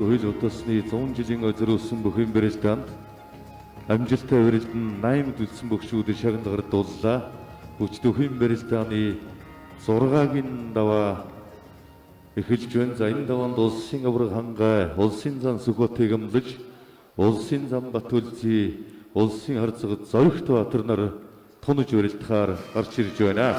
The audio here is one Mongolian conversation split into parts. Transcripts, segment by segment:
хөл утасны 100 жилийн зориулсан бүхэн барилдаанд амжилттай барилдан 8-д үлдсэн бөгшүүд шагнал гардууллаа. Өчтөхийн барилдааны 6-гийн даваа эхэлж байна. За энэ даваанд улсын аварга хангай, улсын зан Сүхбаатыг амлаж, улсын зам Батүлзий, улсын харцаг Зоригт Баатар нар тунаж барилдахаар гарч ирж байна.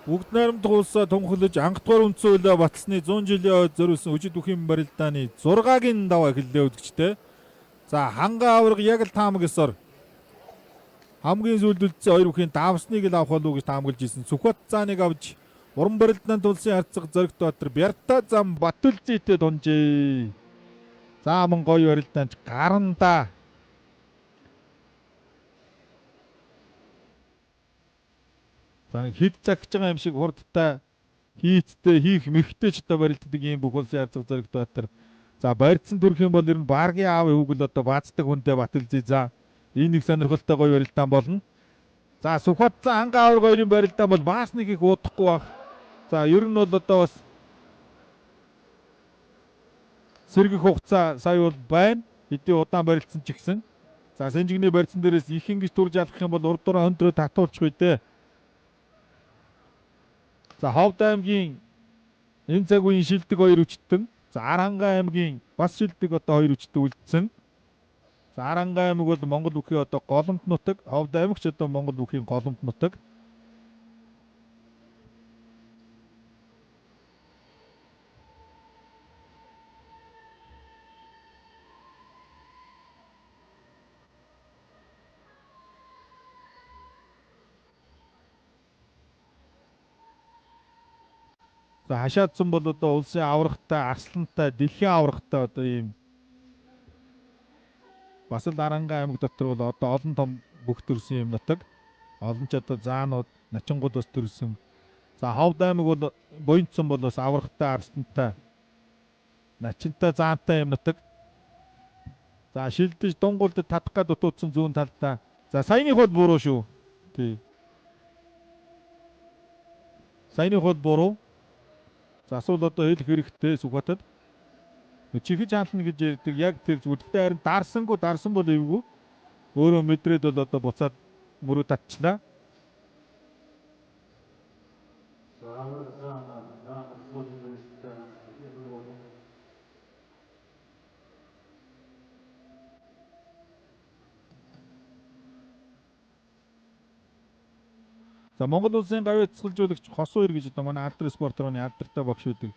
Бүгд найрамдах улсаа тунхаглаж анхдугаар үндсэн хуулиа баталсны 100 жилийн хойд зориулсан Өжид бүхийн барилдааны 6-гийн даваа эхэллээ үзэгчтэй. За ханган аварга яг л таамаг ёсоор хамгийн сүүлд үлдсэн хоёр бүхийн давсныг л авах болов уу гэж таамаглаж исэн. Сүхбат зааныг авч уран барилдаанд тулсын харцаг Зоригт Баатар Бярта зам Батүлзийтэй тунжээ. За мөн гоё барилдаанч гарна да. За нэг хэд загч байгаа юм шиг хурдтай хийцтэй хийх мэгтэй ч одоо барилддаг ийм бүх улсын харцаг Зоригт Баатар. За барьцсан төрөх юм бол ер нь баргийн аав хүүгэл одоо баацдаг хүнтэй Батүлзий за энэ нэг сонирхолтой гоё барилдаан болно. За Сүхбат зан ханган аварга хоёрын барилдаан бол бас нэг их удахгүй байх. За ер нь бол одоо бас сэргэх хугацаа сая бол байна. Хэдий удаан барилцсан ч гэсэн. За Сэнжигний барьцсан дээрээс их ингэж төрж алах юм бол урд дураа өндрөө татуулчих үү дээ. За Ховд аймгийн энэ цаг үеийн шилдэг хоёр өчтөн. За Архангай аймгийн бас шилдэг одоо хоёр өчтөн үлдсэн. За Архангай аймаг бол Монгол бүхийн одоо голомт нутаг, Ховд аймагч одоо Монгол бүхийн голомт нутаг. За хашаадсан бол одоо улсын аврагтай, арслантай, дэлхийн аврагтай одоо ийм бас л Архангай аймаг дотор бол одоо олон том бүх төрсэн юм нутаг. Олон ч одоо заанууд, начингууд бас төрсөн. За Ховд аймаг бол буянцсан бол бас аврагтай, арслантай, начинтай, заантай юм нутаг. За шилдэж дунгуулд татах гад дутуудсан зүүн талдаа. За саяных бол буруу шүү. Тий. Саяных бол буруу. За асуул одоо хэлэх хэрэгтэй Сүхбаатад. Чихэж хаална гэж ярьдаг яг тэр зүйл. Гэхдээ харин дарсангүй дарсан бол эвгүй. Өөрөө мэдрээд бол одоо буцаад мөрөө татчлаа. За Монгол улсын гавь цэцгэлжүүлэгч Хосуу ир гэж одоо манай алдар спортрооны алдартай багш байдаг.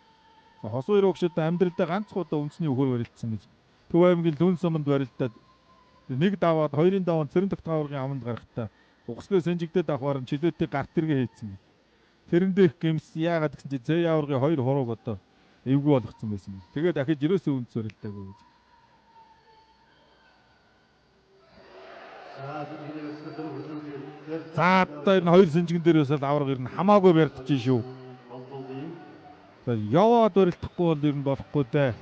За Хосуу ир багш одоо амьдралдаа ганц удаа үндэсний өхөр барилдсан гэж. Төв аймгийн Лүн суманд барилдаад нэг даваад хоёрын даваанд Цэрэн тогтооврын аманд гарахтаа угсгаа сэнжигдээд авахар нь чөлөөтэй гарт иргээ хийцэн. Тэрэндээ их гэмс яагаад гэсэн чи Зээ аваргын хоёр хурууг одоо эвгүй болгоцсон байсан. Тэгээд дахиж ерөөсөө үндэс барилдаагүй гэж. За одоо энэ хоёр сэнжигэн дээр бас аварга ер нь хамаагүй барьдаж шүү. За яваад барилдахгүй бол ер нь болохгүй дээ.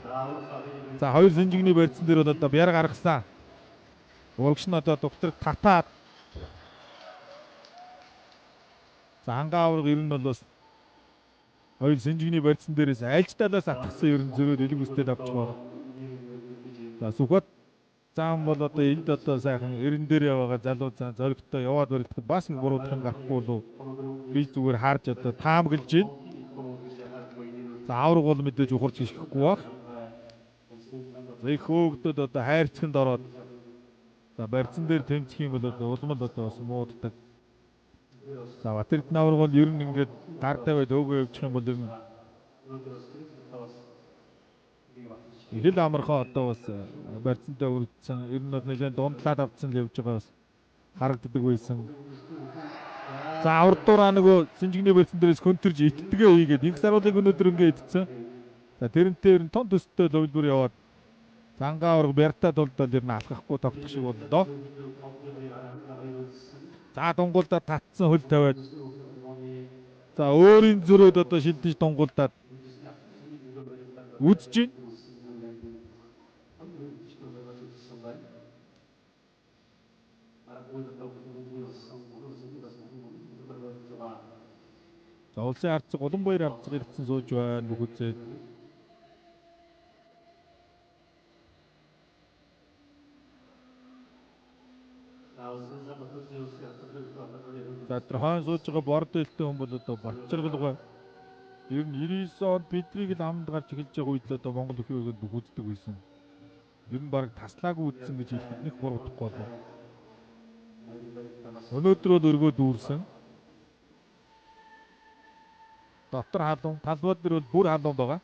За хоёр сэнжигний барьцсан дээр бол одоо бяр гаргасан. Урагш нь одоо доктор татаад. За ханган аварга ер нь бол бас хоёр сэнжигний барьцсан дээрээс альж талаас атгсан ер нь зөрөөд элэг үстэй авчих байна. За Сүхбат зам бол одоо энд одоо сайхан эрен дээр яваагаа залуу зан зоригтой яваад барилдахад бас нэг буруудах юм гарахгүй болов би зүгээр харж одоо таамаглаж байна. За авраг бол мэдээж ухарч гიშгэхгүй баг. За их хөөгдөд одоо хайрцагт ороод за барьцан дээр тэмцэх юм бол одоо улам л одоо бас мууддаг. За Батэрдэн авраг бол ер нь ингээд гар тавиад өөгөө явчих юм бол ер нь хэл амархан одоо бас барьцантай өргөдсөн. Ер нь бол нэлээд дундлаад авцсан л явж байгаа бас харагддаг байсан. За урдуураа нөгөө сэнжигний барьсан дээрээс хөнтөрж иттгээ хийгээд инх саруулыг өнөөдөр ингээ идсэн. За тэрнтэй ер нь тон төстэй хувилбар яваад зангаа авраг бяртаа тулдал ер нь алхахгүй тогтох шиг боллоо. За дунгуулдаа татсан хөл тавиад за өөрийн зөрөөд одоо шилдэж дунгуулдаад үзэж байна. За улсын ардцаг Уланбаяр ардцаг ирсэн сууж байна бүх үзээд. За тэр хойно сууж байгаа борд илтэй хүн бол одоо Батчаргалгаа ер нь 99 онд бидрийг л амд гарч эхэлж байгаа үед л одоо Монгол өхий өгөөд бүх үздэг байсан. Ер нь баг таслаагүй үзсэн гэж хэлэхэд нэг буруудахгүй болов. Өнөөдөр бол өргөө дүүрсэн. Дотор халуун, талбай дээр бол бүр халуун байгаа.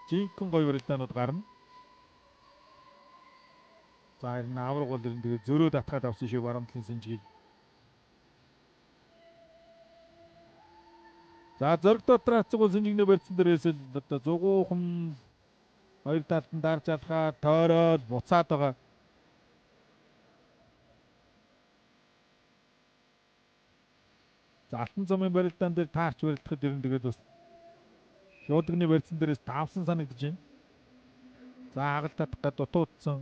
Жинхэнэ гоё барилдаанууд гарна. За энэ авраг бол ер нь тэгээ зөрөө татгаад авсан шиг баруун талын сэнжгийг. За зориг дотор хацаг бол сэнжигнээ барьсан дээрээс л одоо зугуухан хоёр талд нь дарж алхаад тойроод буцаад байгаа. За алтан замын барилдаан дээр таарч барилдахад ер нь тэгээд бас шуудагны барьсан дээрээс таавсан санагдаж байна. За хагалт татах гад дутуудсан.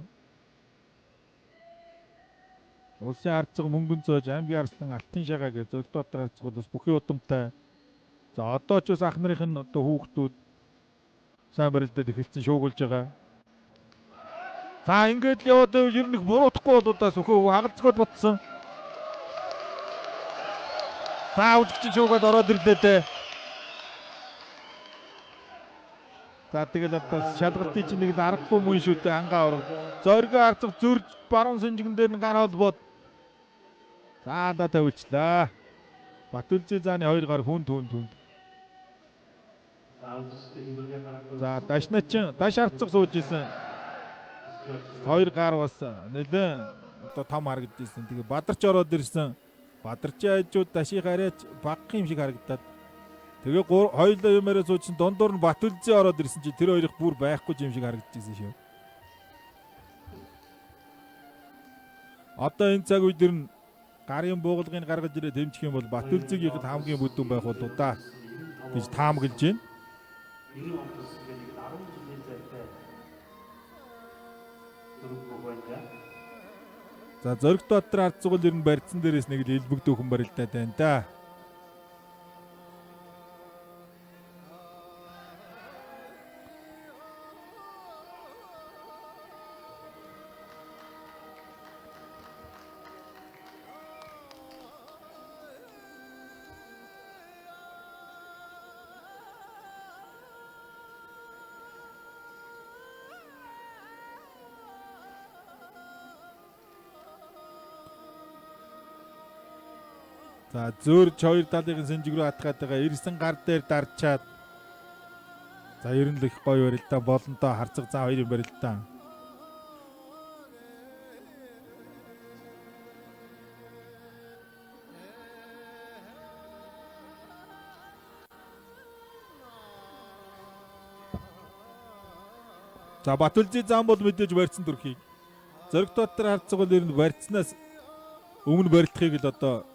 Улсын ардцаг мөнгөн зөөж аймгийн арслан алтын шагаа гэж зориг дотор хацаг бол бас бүхий удамтай. За одоо ч бас ах нарын нь одоо хүүхдүүд сайн барилдаад эхэлсэн шуугуулж байгаа. За ингээд л яваад байвал ер нь их буруутахгүй болуудаас өхөө хагалцгоод ботсон. За үзэгч шуугаад ороод ирлээ дээ. За тэгэл одоо шалгалтын чинь нэг л аргагүй мөн шүү дээ ангаа авраг. Зоригоо арцах зөрж баруун сэнжигэн дээр нь гар холбоод. За да тавьчлаа. Батүлзээ зааны хоёр гар хүн түн түнд. За дашначин даш арцах сууж исэн. Хоёр гар бас нэлээд одоо том харагдаж исэн. Тэгээ бадарч ороод ирсэн. Бадарчийн хажууд даших арайч багх юм шиг харагдаад. Тэгээ хоёулаа юм яриа суужсэн дундуур нь Батүлзээ ороод ирсэн чи тэр хоёрых бүр байхгүй юм шиг харагдаж исэн шүү. Одоо энэ цаг үед ер нь гарын буугалгыг гаргаж ирээ дэмжих юм бол Батүлзээгийнхэд хамгийн бүдүүн байх болоо да гэж таамаглаж байна. За зориг дотор ард зүгэл ер нь барьцсан дээрээс нэг л элбэг дүүхэн барилдаад байна да. За зөөрч хоёр талын сэнжиг рүү атгаад байгаа ирсэн гар дээр дарчаад. За ер нь л их гоё барилдаа болонтой харцаг заа хоёрын барилдаа. За Батүлзий зам бол мэдээж барьцсан төрхийг. Зориг дотор харцаг бол ер нь барьцнаас өмнө барилдахыг л одоо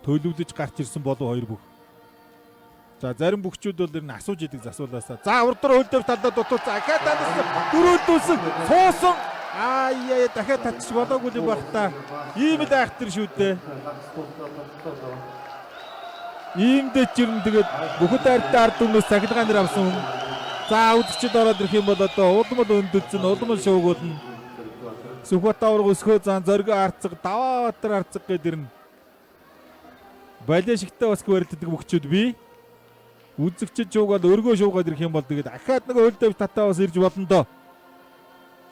төлөвлөж гарч ирсэн болов хоёр бүх. За зарим бүхчүүд бол ер нь асууж идэг засуулаасаа. За урд руу хөл дэв талдаа дутууцсан. Ахаа танаас дөрөвдүүлсэн. Суусан. Аа яа дахиад татчих болоогүй юм баг та. Ийм л айхтар шүү дээ. Иймдээ ч ер нь тэгээд бүхэд арьтай ард түмнээс цахилгаан нэр авсан хүн. За үзэгчд ороод ирэх юм бол одоо улам л өндөцөн, улам л шуугуулна. Сүхбат авраг өсгөө зан зориг арцаг, Даваа Баатар арцаг гэдэг ирнэ. Балиа шигтэй бас барилддаг бүхчүүд бий. Үзэгчд шуугаад өргөө шуугаад ирэх юм бол тэгээд ахаад нэг хөл дэв татаа бас ирж болно доо.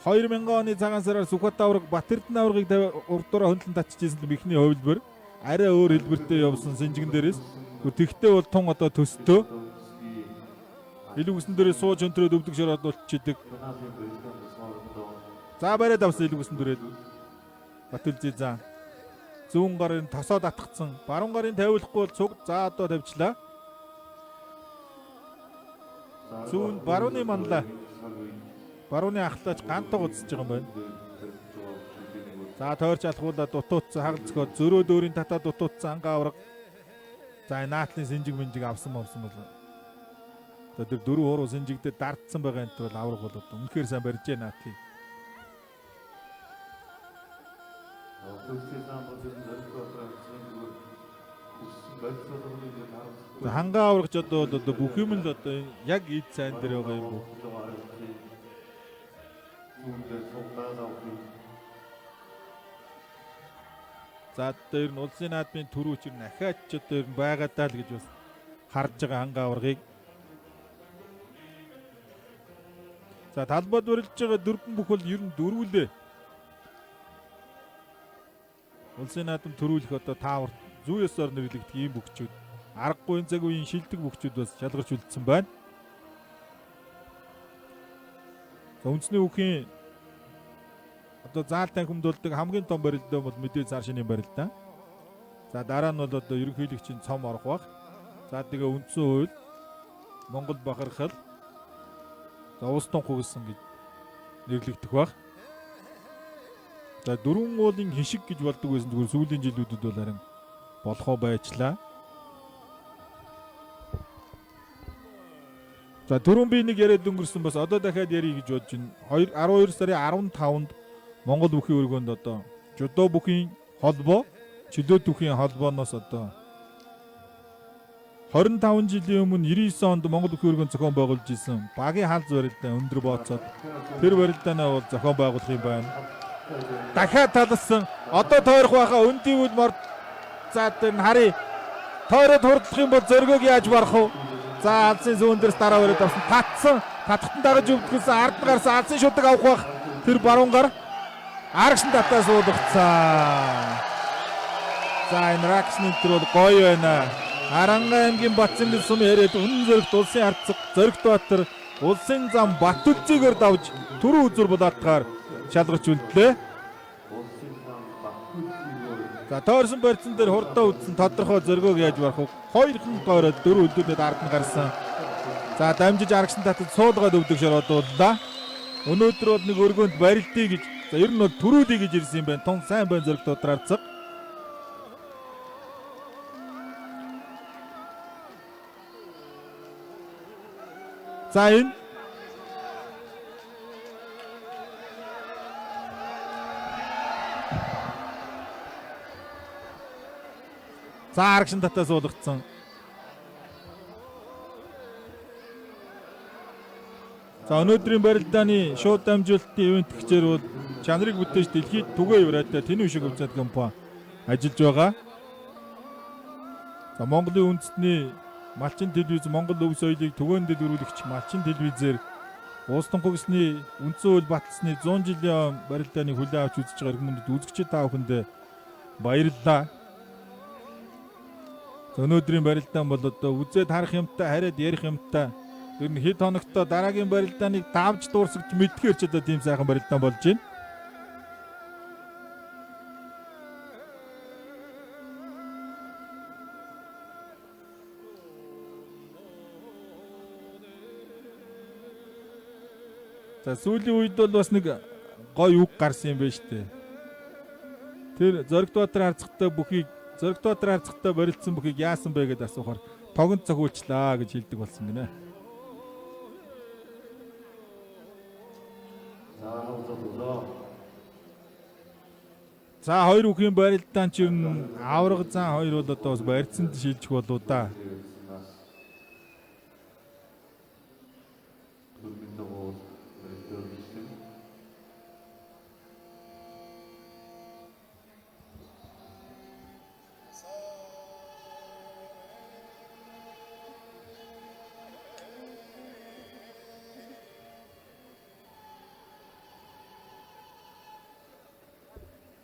2000 оны цагаан сараар Сүхбат авраг Батэрдэн аврагийг урдуураа хөндлөн татчихсэн л ихний хувилбар. Арай өөр хэлбэртэй явсан сэнжигэн дээрээс. Тэгтээ бол тун одоо төстөө. Илүү үсэн дээрээ сууж өнтрөөд өвдөг шороод болчихдаг. За бариад авсан илүү үсэн дээрээ. Батүлзээ заа. Зүүн гарын тосоод атгцсан. Баруун гарын тавиулахгүй бол цуг. За одоо тавьчлаа. Зүүн барууны манлаа. Барууны ахлаач гантаг үзэж байгаа юм байна. За тойрч алхуулаад дутуутсан хагал зөхөө зөрөө дөөрийн татаа дутуутсан ангаа авраг. За энэ наатлын сэнжиг мэнжиг авсан мовсон бол. За тэр дөрөв хуруу сэнжигдээ дардсан байгаа энэ бол авраг бол одоо үнэхээр сайн барьжээ наатлыг. За хангаа аврагч одоо бол одоо бүх юм л одоо яг эд сайн дээр байгаа юм уу? За одоо ер нь улсын наадмын түрүүч ер нь ахиад ч одоо ер нь байгаа даа л гэж бас харж байгаа хангаа аваргыг. За талбайд барилж байгаа дөрвөн бүх бол ер нь дөрвөлээ. Улсын наадам төрүүлэх одоо таавар зүү ёсоор нэрлэгдэх ийм бөхчүүд аргагүй цаг үеийн шилдэг бөхчүүд бас шалгарч үлдсэн байна. За үндэсний үхийн одоо заал танхимдуулдаг хамгийн том барилдаан бол мэдээ цар шинийн барилдаан. За дараа нь бол одоо ерөнхийлөгчийн цом орох бах. За тэгээ үндсэн хууль, Монгол бахархал, за улс тунхаг гэсэн гэж нэрлэгдэх бах. За дөрвөн уулын хишиг гэж болдог байсан зүгээр сүүлийн жилүүдэд бол харин болохоо байчлаа. За түрүүн би нэг яриад өнгөрсөн бас одоо дахиад ярих гэж бодож байна. 12 сарын 15-нд Монгол бүхийн өргөөнд одоо жудо бүхийн холбоо, чөлөө түүхийн холбооноос одоо 25 жилийн өмнө 99 онд Монгол бүхийн өргөөнд зохион байгуулж исэн багийн хаалц барилдаа өндөр бооцоод тэр барилдаанаа бол зохион байгуулах юм байна. Дахиад талсан. Одоо тойрох байхаа өндийн үл мор. За тэр нь харъя. Тойроод хурдлах юм бол зөргөөг яаж барах вэ? За алсын зүүн дээрс дараа бариад авсан. Татсан. Татхтан дагаж өвдгөлсөн. Ард нь гарсан. Алсын шудаг авах байх. Тэр баруун гар. Арагшин татаа суулгацсан. За энэ Ракшны тэр бол гоё байна. Аранга аймгийн Батцангийн сум яриад үнэн зөрөгт улсын хардцаг Зөрөгт Баатар улсын зам Батүлзийгээр давж түрүү үзүр булаатгаар шалгарч үлдлээ. За тойрсон барьцсан дээр хурдаа үтсэн тодорхой зөргөөг яаж барах вэ? Хоёрхан тойроод дөрөв үлдүүлээд ард нь гарсан. За дамжиж арагшин татад суулгаад өвдөг шороодлаа. Өнөөдөр бол нэг өргөөнд барилдъя гэж, за ер нь бол төрүүлье гэж ирсэн юм байна. Тун сайн байна Зөрөгт Баатар хардцаг. За энэ за арагшин татаа суулгацсан. За өнөөдрийн барилдааны шууд дамжуулалтын ивент гिचээр бол чанарыг бүтээж дэлхийд түгээ евраатай тэнүү шиг өвцөд компани ажиллаж байгаа. За Монголын үндэстний малчин телевиз Монгол өв соёлыг түгээн дэлгэрүүлэгч малчин телевизээр Уус тунхагласны үндсэн хууль баталсны 100 жилийн барилдааны хүлээн авч үзэж байгаа хүмүүст үзэгчид та бүхэндээ баярлалаа. За өнөөдрийн барилдаан бол одоо үзээд харах юмтай, хараад ярих юмтай. Ер нь хэд хоногтой дараагийн барилдааныг давж дуурсагч мэдхээр ч одоо тийм сайхан барилдаан болж байна. За сүүлийн үед бол бас нэг гоё үг гарсан юм байна шүү дээ. Тэр Зөрөгт Баатар хардцагтай бүхийг Зөрөгт Баатар хардцагтай барилцсан бүхийг яасан бэ гэдээ асуухаар тогонд цохиулчлаа гэж хэлдэг болсон гинэ. За хоёр бүхийн барилдаан ч ер нь авраг зан хоёр бол одоо бас барьцсанд шилжих болоо да.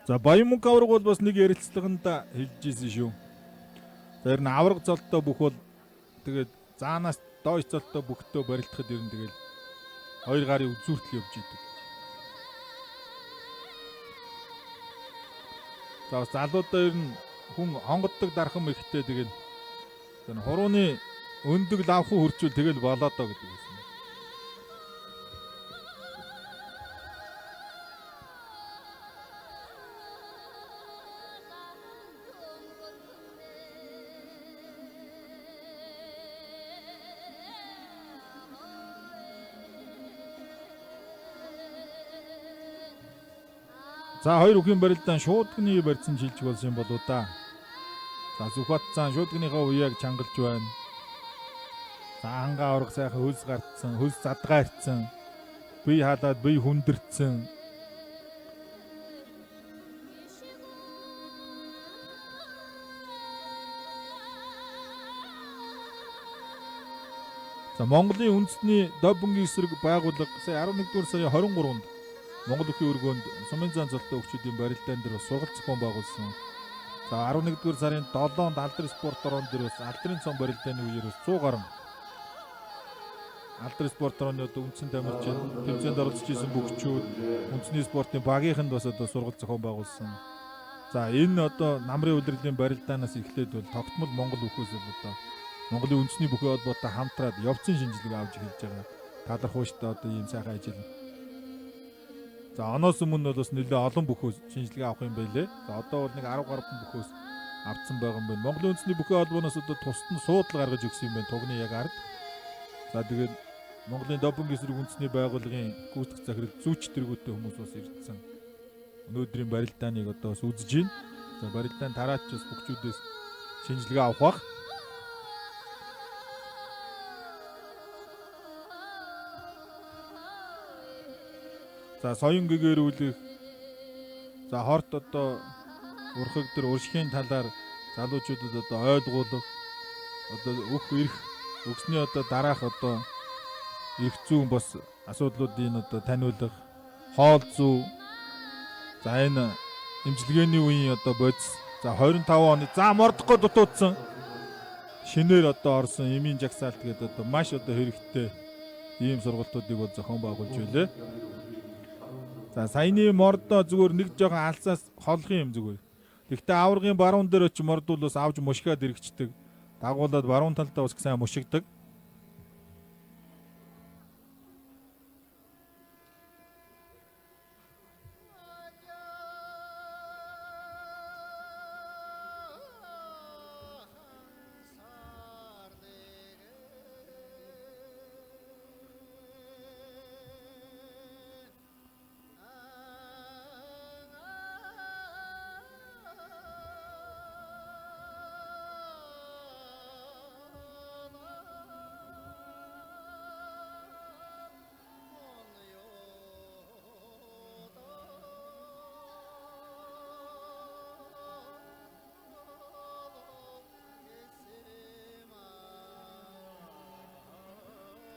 За Баян мөнх авраг бол бас нэг ярилцлаганд хэлж ирсэн шүү. За ер нь авраг золтой бүх бол тэгээд заанаас доош золтой бүхтөө барилдахад ер нь тэгэл хоёр гарын үзүүртэл явж идэг. За бас залуудаа ер нь хүн хонгоддог дархан ихтэй тэгээд хурууны өндөг лавхуу хөрчүүл тэгэл болоо доо гэдэг байсан. За хоёр үхийн барилдаан шуудгны барьсан шилжих болсон юм болоо да. За Сүхбат зан шуудгныхаа уяаг чангалж байна. За хангаа авраг сайхан хөлс гартсан, хөлс задгаа ирсэн. Бие халаад бие хүндэрсэн. За Монголын үндэсний допингийн эсрэг байгууллага сая 11-р сарын 23-нд Монгол Өхийн өргөөнд Сумын зан золтой өвчүүдийн барилдаан дээр бас сургалт зохион байгуулсан. За 11-р сарын 7-нд Алдар спорт орон дээр бас Алдрын цом барилдааны үеэр бас 100 гаруй Алдар спорт орооны одоо үндсэн тамирчин тэмцээнд оролцож исэн бөхчүүд үндэсний спортын багийнханд бас одоо сургалт зохион байгуулсан. За энэ одоо намрын улирлын барилдаанаас эхлээд бол тогтмол Монгол өхөөс бол одоо Монголын үндэсний бүхий холбоотой хамтраад явцын шинжилгээ авч эхэлж байгаа. Талархууштай одоо ийм сайхан ажил. За оноос өмнө бол бас нэлээ олон бөхөөс шинжилгээ авах юм байлээ. За одоо бол нэг 10 гаруй бөхөөс авцсан байгаа юм байна. Монголын үндэсний бүхий холбооноос одоо тусад нь суудлал гаргаж өгсөн юм байна. Тугны яг ард. За тэгээд Монголын допинг эсрэг үндэсний байгууллагын гүйцэтгэх захирал зүүч тэргүүтэй хүмүүс бас ирдсэн. Өнөөдрийн барилдааныг одоо бас үзэж байна. За барилдаан тараач бас бөхчүүдээс шинжилгээ авах бах. За соён гэгэрүүлэх. За хорт одоо урхаг төр уршхийн талаар залуучуудад одоо ойлгуулах. Одоо өөх ирэх өгсний одоо дараах одоо эрх зүүн бас асуудлуудыг одоо таниулах. Хоол зүү. За энэ эмчилгээний үеийн одоо бодис. За 25 оны за мордохгүй дутуудсан. Шинээр одоо орсон эмийн жагсаалт гэдэг одоо маш одоо хэрэгтэй ийм сургалтуудыг бол зохион байгуулж байлээ. За саяны мордоо зүгээр нэг жоохон алсаас холох юм зүгээр. Гэхдээ аваргын баруун дээр очи мордуул бас авч мушгаад эргэждэг. Дагуулад баруун талдаа бас сайн мушигдаг.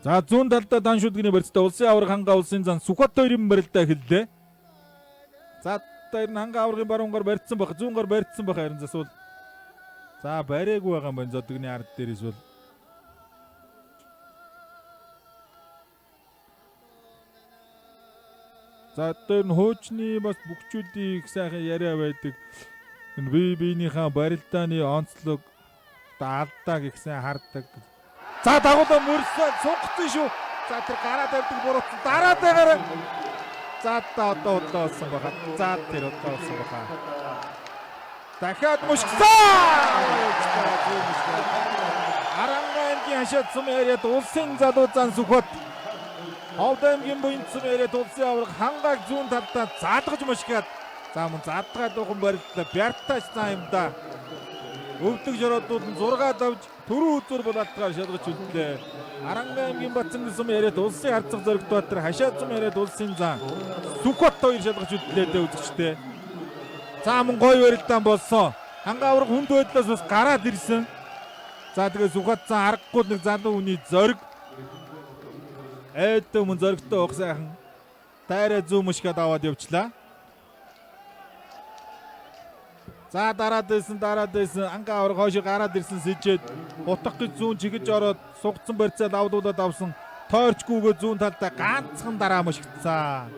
За зүүн талдаа дан шүдгний барьцтай улсын аварга хангаа улсын зан Сүхбат хоёрын барилдаа эхэллээ. За одоо ер нь хангаа аваргын баруун гар барьцсан байх, зүүн гар барьцсан байх харин засвал. За бариагүй байгаа юм байна зодгны ард дээрээс бол. За одоо ер нь хуучны бас бөхчүүдийн их сайхан яриа байдаг. Энэ бие биенийхээ барилдааны онцлог алдаа гихсэн хардаг. За дагуулаа мөрсөн сунгацсан шүү. За тэр гараа тавьдаг буруутсан дараа дагаараа. За одоо удлаа болсон баха. За тэр удлаа болсон баха. Дахиад мушгсан. Аранга аймгийн хашаад сум яриад улсын залуу зан Сүхбат. Ховд аймгийн буян сум яриад улсын аварга хангааг зүүн талдаа заадгаж мушгаад. За мөн задгаа дуухан барилдлаа. Бяртааш заа юм да. Өвдөг жородууд нь 6 давж түрүү үзүр булаалтгаар шалгаж үлдлээ. Аранга аймгийн Батсан сум яриад улсын харцаг зоригт Баатар хашаад сум яриад улсын зан Сүхбат хоёр шалгаж үлдлээ дээ үзэгчтэй. За мөн гоё барилдаан болсон. Хангаа авраг хүнд байдлаас бас гараад ирсэн. За тэгээ Сүхбат зан аргагүй нэг залуу хүний зориг. Айд мөн зоригтой уух сайхан. Тайраа зүү мушгаад аваад явчлаа. За дараад байсан ангаа авраг хойш гараад ирсэн сэжээд утга гэж зүүн чигэж ороод сугцсан барьцаа лавдуулаад авсан. Тойрчгүйгээ зүүн талдаа ганцхан дараа мушигдсан.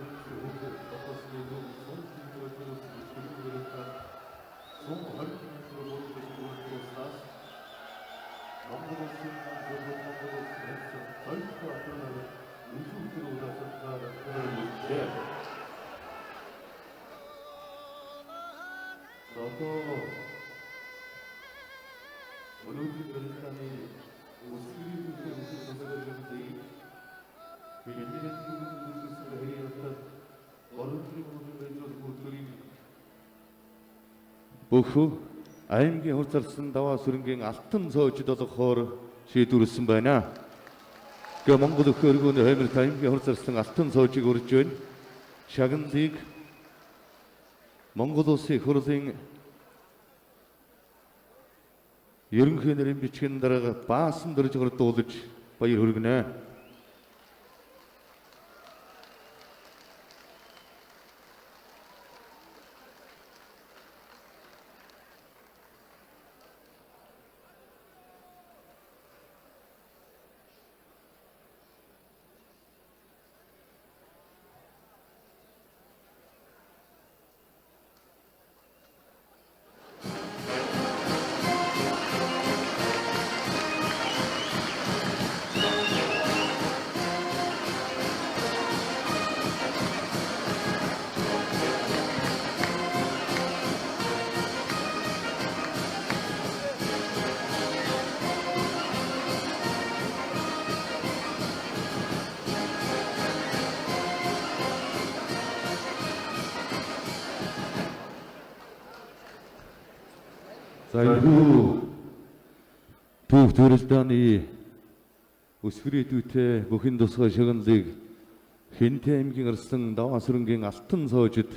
Монгол Улсын зөвхөн Монгол Улсын хэлсэн хоёрдугаар атраар үзүүхтэр удаасаар хэллээ. За одоо өнөөдрийн барилдааны өсвөрийн бүлэг үзэх тусгаар бидний үзүүлсэн хэрэг бүх аймгийн хурцлсан даваа сүрэнгийн алтан цоожид болгохоор шийдвэрлсэн байна. Тэгээ Монгол өх өргөөний хойморт аймгийн хурцлсан алтан цоожийг урьж байна. Шагналыг Монгол Улсын их хурлын ерөнхий нэрийн бичгийн дарга Баасан дөржгөр дуулж баяр хүргэнэ. За энэхүү түүх төрөлдааны өсвөрийн дүүтэй бүхэн тусгай шагналыг Хэнтэй аймгийн Арслан даваа сүрэнгийн алтан соожид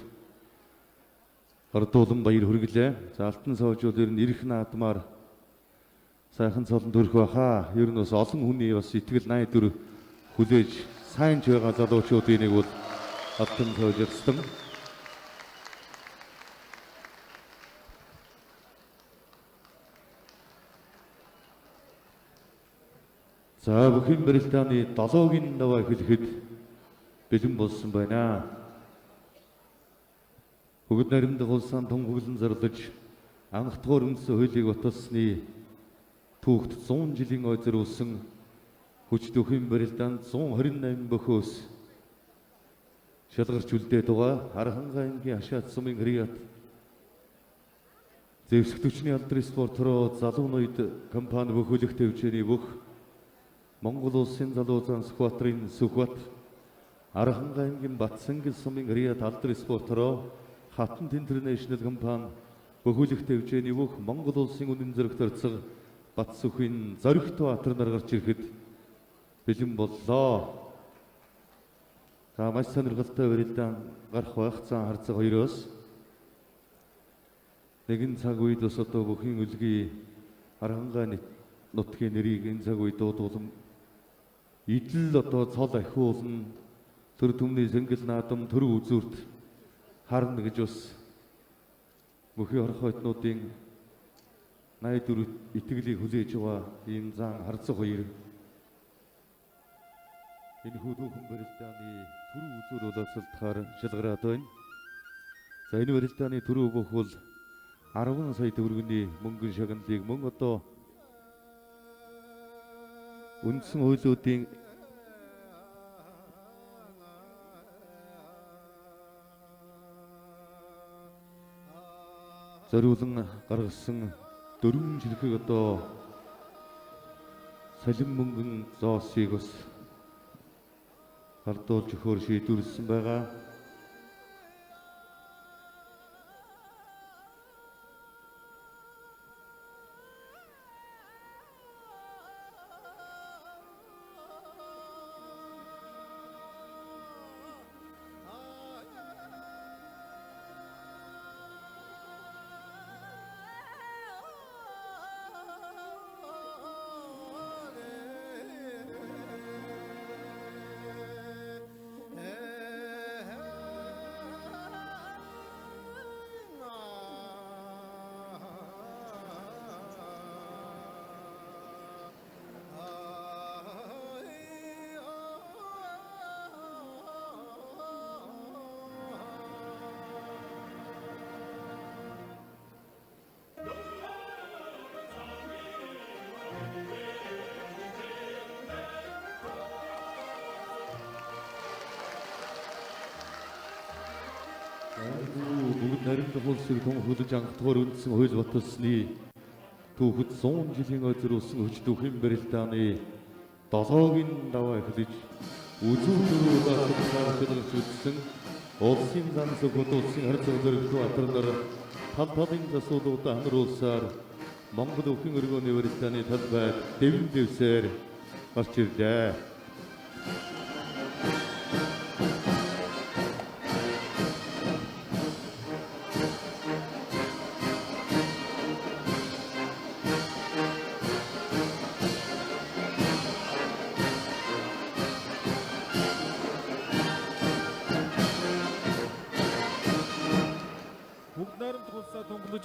ордуулан баяр хүргэлээ. За алтан соожууд ер нь ирэх наадмаар сайхан цолон төрөх байхаа. Ер нь бас олон хүний бас итгэл найдвар хүлээж сайн ч байгаа залуучуудын нэг бол алтан соож Арслан. За бүхэн барилдааны 7-гийн даваа эхлэхэд бэлэн болсон байна. Бүгд наримдах улсаа том хөглөн зарлаж анх дугаар үндсэн хуулийг баталсны түүхт 100 жилийн ой зориулсан хүч төхийн барилдаанд 128 бөхөөс шалгарч үлдээд байгаа. Архангай аймгийн Хашаат сумын Хрият зэвсэг төчний алдрын спорт руу залуу ноёд компани бөхөөлөх төвчний бүх Монгол Улсын залуу зан Сүхбаатарын Сүхбаат Архангай аймгийн Батсангэл сумын Хрият алдрын спорт руу Хатант Интернэшнл компани бөхөөлөх төвчний бүх Монгол Улсын үнэн зэрэг төрцөг Батсүхийн Зоригт Баатар нар гарч ирэхэд бэлэн боллоо. За маш сонирхолтой барилдаан гарах байх цаан харцаг хоёроос нэгэн цаг үед бас одоо бүхийн үлгий Архангай нутгийн нэрийг энэ цаг үед дуудуулан идэл одоо цол ахиулна төр түмний сэнгэл наадам төрөг үзүүрт харна гэж бас бүхий орхойтнуудын 84 итгэлийг хүлээж байгаа ийм зан харцаг хоёр энэ хүүхэн барилдааны төрөг үзүүр боловсролтохоор шалгараад байна. За энэ барилдааны төрөг бүх бол 10 сая төгрөгийн мөнгөн шагналыг мөн одоо үндсэн хуулиудын зориулан гаргасан 4 жирхэг одоо салин мөнгөн зоосыг бас гардуулж өгөхөөр шийдвэрлэсэн байгаа. Бүгд наримдах улсыг тунхаглаж анхдугаар үндсэн хууль баталсны түүхэд 100 жилийн зориулсан хүч түүхийн барилдааны 7-гийн даваа эхлэж үзүүр улаан шилжүүлсэн улсын зан зөвхөн улсын харьцаг зоригтой атар нар тал талын засуулуудаа харуулсаар Монгол өвхөн өргөөний барилдааны талбайд дэвэн дэвсээр гарч ирлээ.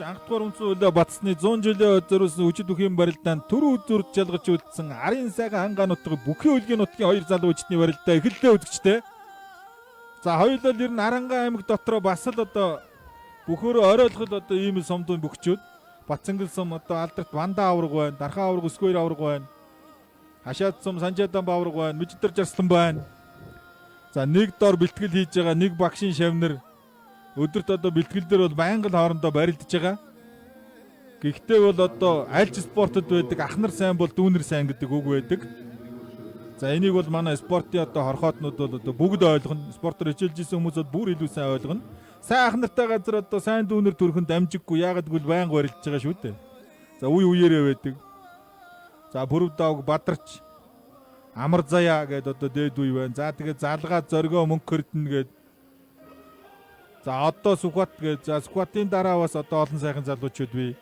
Анхдугаар үндсэн хуулиа батсны 100 жилийн зориулсан хүчит үхийн барилдаанд төр үзүүрд жалгаж үлдсэн арын сайхан хангаа нутгийн бүхий үлгийн нутгийн хоёр залуу хүчний барилдаа эхэллээ үзэгчтэй. За хоёулаа ер нь Арангаан аймаг дотроо бас л одоо бүхөөрөө оройлоход одоо ийм л сомдын бөхчүүд Батцангал сум одоо алдарт Ванда авраг байна, Дархан авраг, Өсгөөр авраг байна. Хашаад сум Санжаадан авраг байна, Мижидэр жарслан байна. За нэг дор бэлтгэл хийж байгаа нэг багшийн шавнар өдөрт одоо бэлтгэл дээр бол байнга л хоорондоо барилдаж байгаа. Гэхдээ бол одоо аль ч спортод байдаг ах нар сайн бол дүүнер сайн гэдэг үг байдаг. За энийг бол манай спортын одоо хорхоотнууд бол одоо бүгд ойлгоно. Спортоор хичээлж исэн хүмүүс бол бүр илүү сайн ойлгоно. Сайн ах нартай газар одоо сайн дүүнер төрхөнд дамжиггүй. Яагаад гэвэл байнга барилдаж байгаа шүү дээ. За үе үеэрээ байдаг. За бүрв давг бадарч амар заяа гэдээ одоо дээд үе байна. За тэгээ залгаа зоргоо мөнгө хөрдөн гээд. За одоо Сүхбат гээд за Сүхбатын дараа бас одоо олон сайхан залуучууд бий.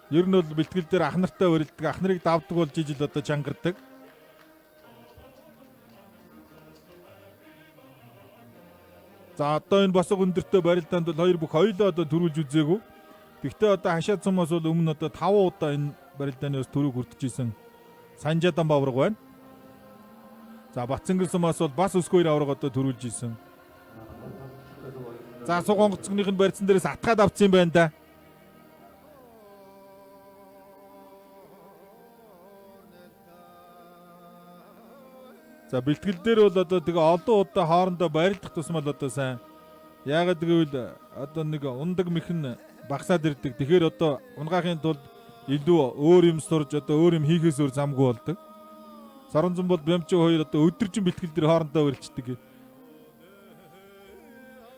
Ер нь бол бэлтгэл дээр ах нартай барилдаг, ах нарыг давдаг болж ижил одоо чангардаг. За одоо энэ босго өндөртэй барилдаанд бол хоёр бүх хоёулаа одоо төрүүлж үзээгүй. Тэгвэл одоо хашаад сумаас бол өмнө одоо 5 удаа энэ барилдааны бас төрөг хүртэж исэн Санжаадан бавраг байна. За Батцангал сумаас бол бас өсгөөр авраг одоо төрүүлж исэн. За суг онгоцгных нь барьцсан дээрээс атгаад авцсан юм байна да. За бэлтгэл дээр бол одоо тэгээ олон удаа хоорондоо барилдах тусмал одоо сайн. Яагаад гэвэл одоо нэг ундаг мэхэн багасаад ирдэг. Тэгэхээр одоо унгаахын тулд илүү өөр юм сурж одоо өөр юм хийхээс өөр замгүй болдог. Соронзон бол Бямчиг хоёр одоо өдөржин бэлтгэл дээр хоорондоо барилддаг.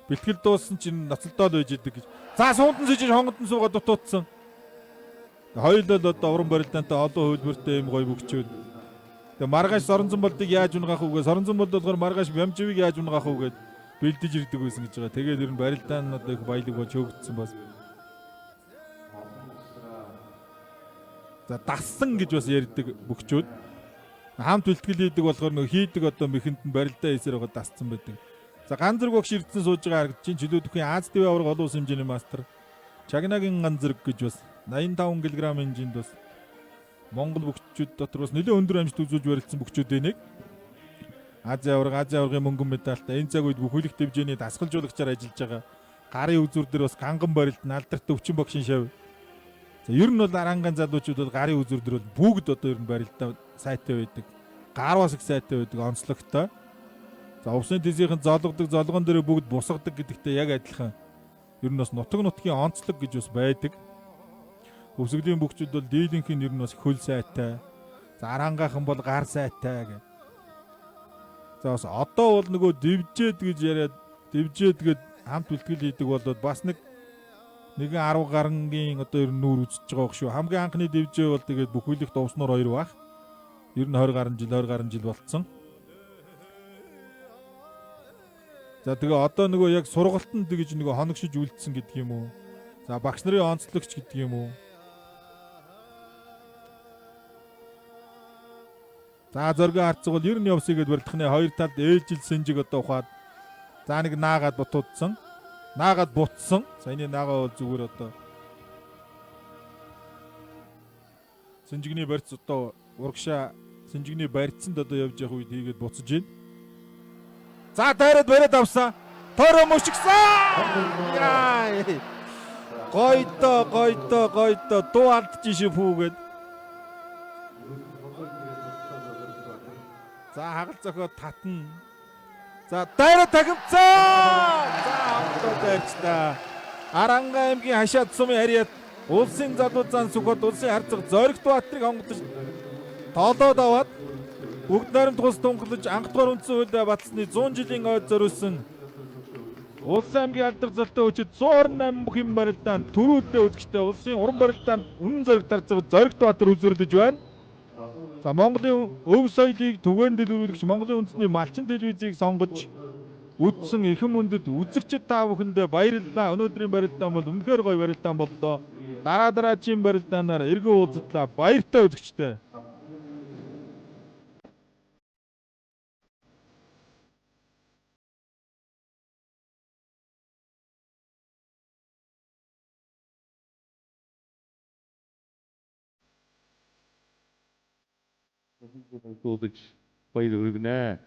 Бэлтгэл дууссан чинь ноцолдоо л байж идэг гэж. За суудан сэж хонгодон суугаад дутуутсан. Хоёулаа л одоо уран барилдаантай олон хувилбартай юм гоё бөгчүүд. Тэгээ маргааш Соронзон болдыг яаж унгаах вэ? Соронзон болд болохоор маргааш Бямживыг яаж унгаах вэ гэд бэлдэж ирдэг байсан гэж байгаа. Тэгээд ер нь барилдаан одоо их баялаг болж хөөгдсөн бас. За дассан гэж бас ярьдаг бөгчүүд. Хамт бэлтгэл хийдэг болохоор нөх хийдэг одоо мэхэнд нь барилдаа хийсээр байгаа дасцсан байдаг. За ганц зэрэг багш ирдсэн сууж байгаа харагдаж чинь чөлөө төхийн Аз ТV авраг олон улсын хэмжээний мастер Чагнагийн ганц зэрэг гэж бас 85 кг хэмжээнд бас Монгол бөгчүүд дотор бас нэлээд өндөр амжилт үзүүлж барилцсан бөгчүүдийн нэг. Азийн аварга, Азийн аваргын мөнгөн медальтай энэ цаг үед бүхэлх хэмжээний дасгалжуулагчаар ажиллаж байгаа. Гарын үзүүр дээр бас ганган барилт, алдарт өвчин багшин шав. За ер нь бол арангаан залуучууд бол гарын үзүүр дээр бол бүгд одоо ер нь барилдаа сайтай байдаг. Гар бас их сайтай байдаг, онцлогтой. За увсын тэсийнхэн золгодог, золгон дээр бүгд бусгадаг гэдэгтэй яг адилхан. Ер нь бас нутаг нутгийн онцлог гэж бас байдаг. Өвсгөлийн бөгчүүд бол дийлэнх нь ер нь бас хөл сайтай. За араангаахан бол гар сайтай гэх. За бас одоо бол нөгөө дивжээд гэж яриад дивжээд гэд хамт бэлтгэл хийдэг болоод бас нэг нэгэн 10 гарангийн одоо ер нь нүүр үзэж байгаа байх шүү. Хамгийн анхны дивжээ бол тэгээд бүхэлдэх довсноор хоёр байх. Ер нь 20 гаруй жил 20 гаруй жил болцсон. За тэгээ одоо нөгөө яг сургалтанд гэж нөгөө хоногшиж үлдсэн гэдэг юм уу? За багш нарын онцлогч гэдэг юм уу? За зоргоо харцаг бол ер нь явсыг гэд барилдахны хоёр талд ээлжил сэнжиг одоо ухаад за нэг наагаад бутуудсан. Наагаад бутсан. За энэ наагаа бол зүгээр одоо сэнжигний барьц одоо урагшаа сэнжигний барьцсанд одоо явж явах үед хийгээд буцаж гин. За дайраад бариад авсан. Тойроо мөшгсөн. Яа. Гойдоо гойдоо гойдоо дуу алдчих шив пүүгээд. За хагал зохиод татна. За дайраа тахимцаа. За хамтдаа дайрчлаа. Аранга аймгийн Хашаад сумын харьяат улсын залуу зан Сүхбат улсын харцаг Зоригт Баатрыг онгодож тоолоод аваад бүгд найрамдах улс тунхаглаж анхдугаар үндсэн хуулиа баталсны 100 жилийн ойд зориулсан Улсын аймгийн алдар залтай хүчит 128 бүхэн барилдаан түрүүдээ үзэгчтэй улсын уран барилдаанд үнэн зориг тарцаг Зоригт Баатар үзэрлэж байна. За Монголын өв соёлыг түгээн дэлгэрүүлэгч Монголын үндэсний малчин телевизийг сонгож үдсэн эрхэм хүндэт үзэгчид та бүхэндээ баярлалаа. Өнөөдрийн барилдаан бол үнэхээр гоё барилдаан боллоо. Дараа дараагийн барилдаанаар эргэн уулзтлаа. Баяртай үзэгчдээ. Дуудаж баяр хүргэнэ.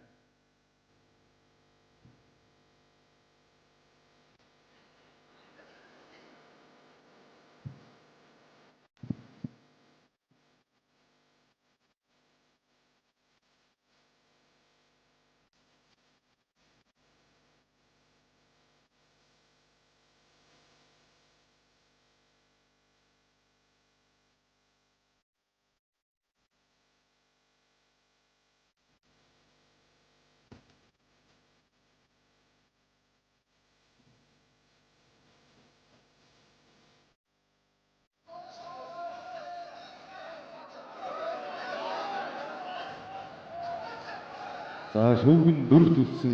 За шөвгөн дөрөвт үлдсэн